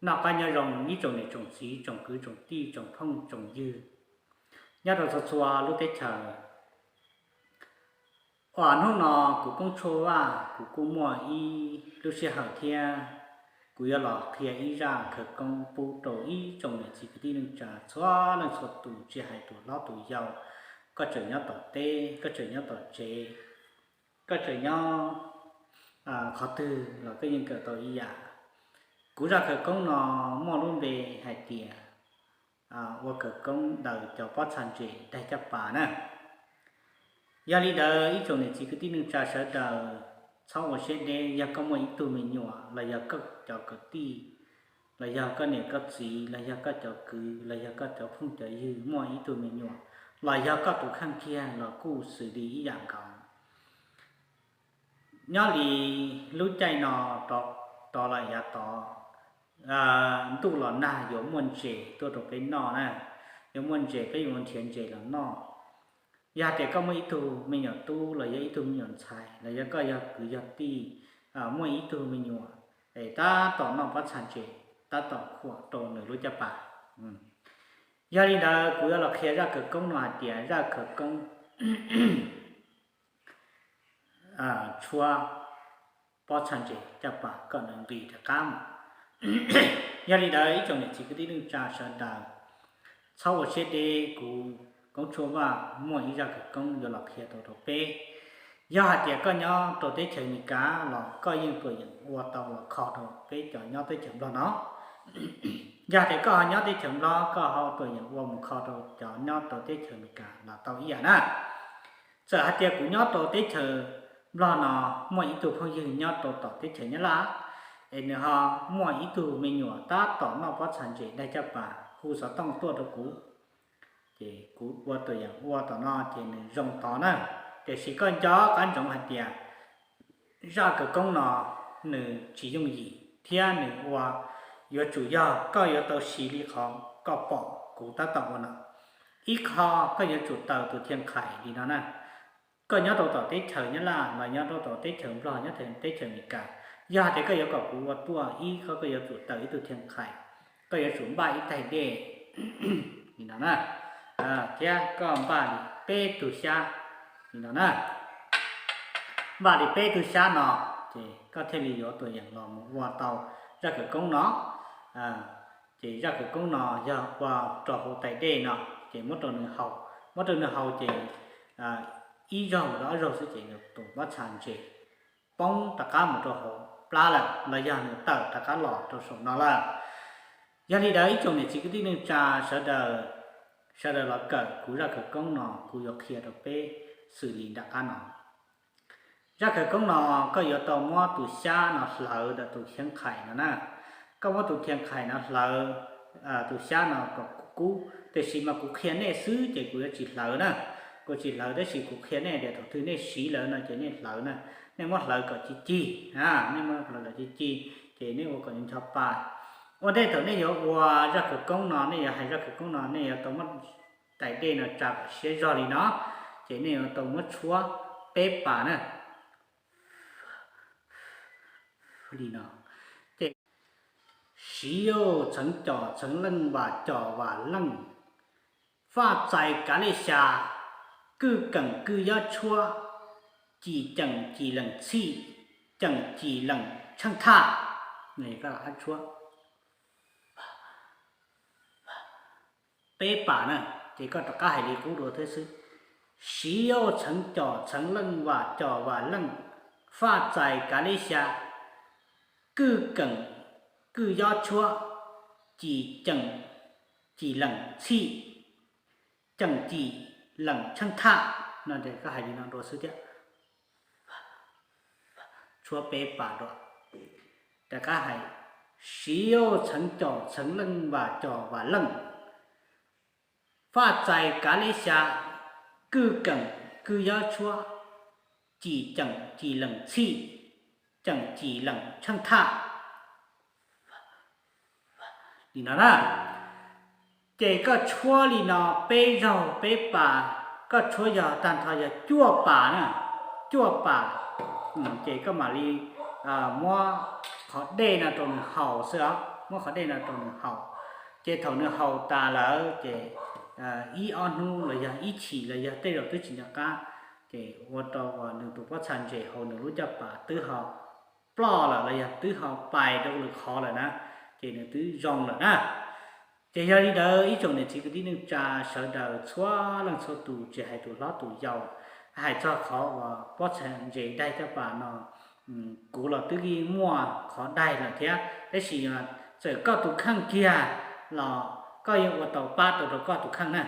Noj qab nyob zoo ib tsoom niam tsoom txiv, tsoom kwv tsoom tij, tsoom phooj tsoom ywg nyob rau txhua txhua lub teb chaws. Uas hnub no kuv Koob Tshuaj Vaj kuv kuj muaj ib lub sij hawm thiab kuv yuav los qhia ib zaj khawv koob pub rau ib tsoom niam txiv kwv tij neej tsa txhua leej txhua tus, tsis hais tus hlob tus yau, koj tseem nyob tom teb, koj tseem nyob tom tsev, koj tseem nyob qhov twg los koj yeej kawm tau ib yam. Kuv zaj khawv koob no muaj lub npe hais tias ua khawv koob daws cov pob txha ntses daig caj pas na. Yog li ntawd ib tsoom niam txiv kwv tij neej tsa sawv daws, txhob ua siab deb. Yog koj muaj ib tug me nyuam los yog koj cov kwv tij, los yog koj niam koj txiv, los yog koj cov kwv, los yog koj cov phooj cov ywg muaj ib tug me nyuam, los yog koj tus kheej kiag los kuj xws li ib yam nkaus. Nyob li lub caij no rov los yav tod, ntuj los nag yuav muaj ntses tuaj rau peb noj na, yuav muaj ntses peb yuav nrhiav ntses los noj. Yog hais tias koj muaj ib tug me nyuam tub los yog ib tug me nyuam ntxhais los yog koj yog kwv yog tij muaj ib tug me nyuam es tab tom noj pob txha ntses, tab tom khuam rau nws lub caj pas. Yog li ntawd kuv yuav los qhia zaj khawv koob no hais tias zaj khawv koob tshuab pob txha ntses caj pas kom nws nqis rov qab mus. Yog li ntawd ib tsoom niam txiv kwv tij neej tsa sawv daws, txhob ua siab deb, kuv Koob Tshuaj Vaj muaj ib zaj khawv koob yuav los qhia tau rau peb. Yog hais tias koj nyob rau teb chaws Amelikas los koj yeej tuam yeem ua tau los kho rau peb cov nyob teb chaws Nplog no. Yog tias koj ho nyob teb chaws Nplog, koj ho tuam yeem ua mus kho rau cov nyob rau teb chaws Amelikas los tau ib yam na. Txawm hais tias kuv nyob rau teb chaws Nplog no, muaj ib tug phooj ywg nyob rau tom teb chaws Nyab Laj, es nws ho muaj ib tug me nyuam tab tom noj pob txha ntses daig caj pas hu xov tooj tuaj rau kuv, ces kuv ua tuam yeem ua tom no ces nws zoo tod na. Tiam sis koj nco qab ntsoov hais tias zaj khawv koob no nws tsis yooj yim thiab nws ua yuav tsum yog koj yuav tau siv li qhov koj pom kuv tab tom ua no. Ib qho koj yuav tsum taws tus thia nqhais li no na. Koj nyob rau tom teb chaws Nyab Laj los nyob rau tom teb chaws Nplog, nyob teb chaws Amelikas, yog hais tias koj yuav kom kuv ua tuaj, ib qho koj yuav tsum taws ib tug thia nqhais, koj yuav tsum npaj ib taig dej li no na, thiab koj npaj li peb tug xyab li no na. Npaj li peb tug xyab no, ces koj thiaj li yuav tuam yeem los mus ua tau zaj khawv koob no. Ces zaj khawv koob no yog ua rau hauv tais dej no, ces muab rau nws haus, muab rau nws haus ces ib zaug los ob zaug xwb ces nws tus pob txha ntses poob rov qab mus rau hauv plab lawm los yog nws tawm rov qab los rau saum no lawm. Yog li ntawd ib tsoom niam txiv kwv tij neej tsa sawv daws, sawv daws los kawm kuv zaj khawv koob no, kuv yuav qhia rau peb xws li nram qab no. Zaj khawv koob no koj yuav tau muab tus xyab no hlawv ntawm tus thia nqhais no na. Koj muab tus thia nqhais no hlawv tus xyab no kom kub kub, tiam sis mas kuv qhia nej xwb ces kuv yuav tsis hlawv na. Kuv tsis hlawv tab sis kuv qhia nej tias thaum twg nej siv lawm no ces nej hlawv na. Nej muab hlawv kom ci cig, nej muab hlawv kom ci cig ces nej ua kom ncho pa. Ua ntej thaum nej yuav ua zaj khawv koob no, nej yuav hais zaj khawv koob no, nej yuav tau muab tais dej no tsa kom siab zog li no, ces nej yuav tau muab tshuab peb pas na. Li no, ces siv yauj txheev cos txheev leej vam cos vam leej, faj txais kav li xya, kwj keem kwj yob tshuab, cim ceem cim leem txhij, ceem cim leem tsheej thaj. Tshuab peb pas na, ces koj rov qab hais li qub dua thiab xwb. Siv yauj txheev cos txheev leej vam cos vam leej, faj txais kav li xya, kwj keem kwj yob tshuab, cim ceem cim leem txhij, ceem cim leem tsheej thaj. No koj hais li no dua xwb thiab. Tshuab peb pas dua. Rov qab hais, siv yauj txheev cos txheev leej vam cos vam leej, faj txais kav li xya, kwj keem kwj yob tshuab, cim ceem cim leem txhij, ceem cim leem tsheej thaj. Li no na, ces koj tshuab li no peb zaug peb pas, koj tshuab yog tag nrho yog cuaj pas na, cuaj pas, ces koj mam li muab qhov dej no rau nws haus xwb os. muab qhov dej no rau nws haus. Ces thaum nws haus tas lawm ces ib ob hnub los yog ib chim los yog tej zaum twb tsis nco qab, ces ua rau uas nws tus pob txha ntses hauv nws lub caj pas twb ho ploj lawm los yog twb ho pais rau lwm qhov lawm na, ces nws twb zoo lawm na. Ces yog li ntawd ib tsoom niam txiv kwv tij neej tsa sawv daws txhua leej txhua tus, tsis hais tus hlob tus yau, hais txog qhov uas pob txha ntses daig caj pas no, kuv los twb muaj qhov daig lawm thiab, tab sis txawm koj tus kheej kiag los koj yeej ua tau pab tau rau koj tus kheej na.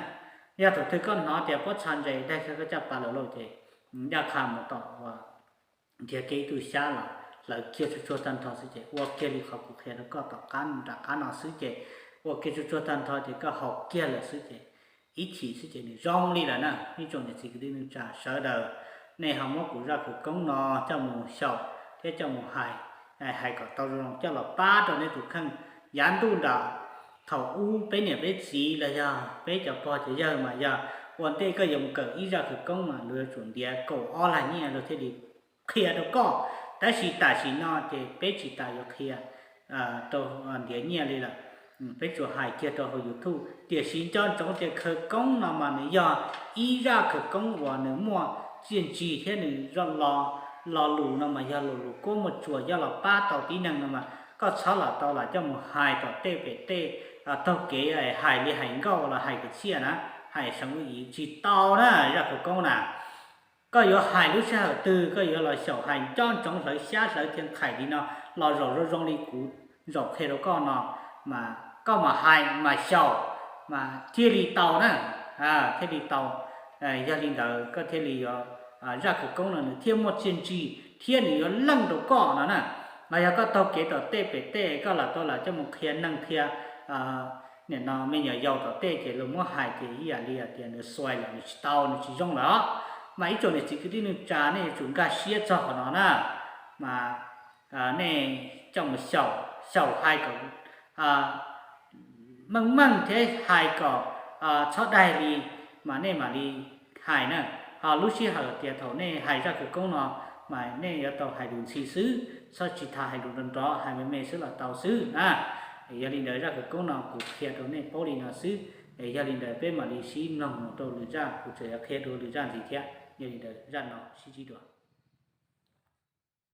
Yog thaum twg koj hnov tias pob txha ntses daig koj caj pas lawm lauj ces ncaj qha mus tom uas nrhiav kiag ib tug xyab los hlawv kiag tsuag tsuag tag nrho xwb ces ua kiag li qhov kuv qhia rau koj tom qab nram qab no xwb ces ua kiag tsuag tsuag tag nrho ces koj haus kiag lawm xwb ces ib chim xwb ces nws zoo li lawm na. Ib tsoom niam txiv kwv tij neej tsa sawv daws, nej ho muab kuv zaj khawv koob no coj mus xyaum thiab coj mus hais, hais kom tau zoo zoo coj los pab rau nej tus kheej. Yav ntuj nram thaum ub peb niam peb txiv los yog peb cov pog cov yawg mas yog ua ntej koj yuav mus kawm ib zaj khawv koob mas luag yuav tsum ntiav kaum ob lag nyiaj luag thiaj li qhia rau koj. Tab sis tam sim no ces peb tsis tas yuav qhia rau ntiav nyiaj li lawm, peb tsuas hais kiag rau hauv YouTube. Tiam sis nco ntsoov tias khawv koob no mas nws yog ib zaj khawv koob uas nws muaj txiaj ntsig thiab nws lo lus no mas yog lo lus kuab muaj tsuas coj los pab tau tib neeg no mas koj txhob lam tau lam coj mus hais tom tej pem tej, taug kev hais li hais nkauj los hais kwv txhiaj na, hais seev ua i tsis tau na. Zaj khawv koob na koj yuav hais lub sij hawm twg, koj yuav los xyaum hais nco ntsoov hlawv xyab hlawv thiaj nqhaim li no los zaum zoo zoo li kuv zaum qhia rau koj no, mas koj mam hais mas xyaum mas thiaj li tau na, thiaj li tau. Yog li ntawd koj thiaj li yuav, zaj khawv koob no nws thiaj muaj txiaj ntsig thiab nws yuav leej rau koj no na. Mas yog koj taug kev tom tej pem tej koj lam tau lam coj mus qhia neeg qhia nim no me nyuam yaus tom tej ces luag muab hais ces ib yam li hais tias nws xuav lawm nws tsis tau nws tsis zoo lawm. Mas ib tsoom niam txiv kwv tij neej tsa nej yuav tsum nkag siab txog qhov no na. Mas nej coj mus xyaum, xyaum hais kom meej meej thiab hais kom txhob daig li, mas nej mam li hais na. Ho lub sij hawm tias thaum nej hais zaj khawv koob no mas nej yuav tau hais lus ntxhi xwb, txhob tsis tas hais lus nrov nrov, hais me me xwb los tau xwb na. Yog li ntawd zaj khawv koob no kuv qhia rau nej paub li no xwb. Yog li ntawd peb mam li sib mloog mus rau lwm zaj, kuv tseem yuav qhia dua lwm zaj ntxiv thiab. Yog li ntawd zaj no sib ntsib dua.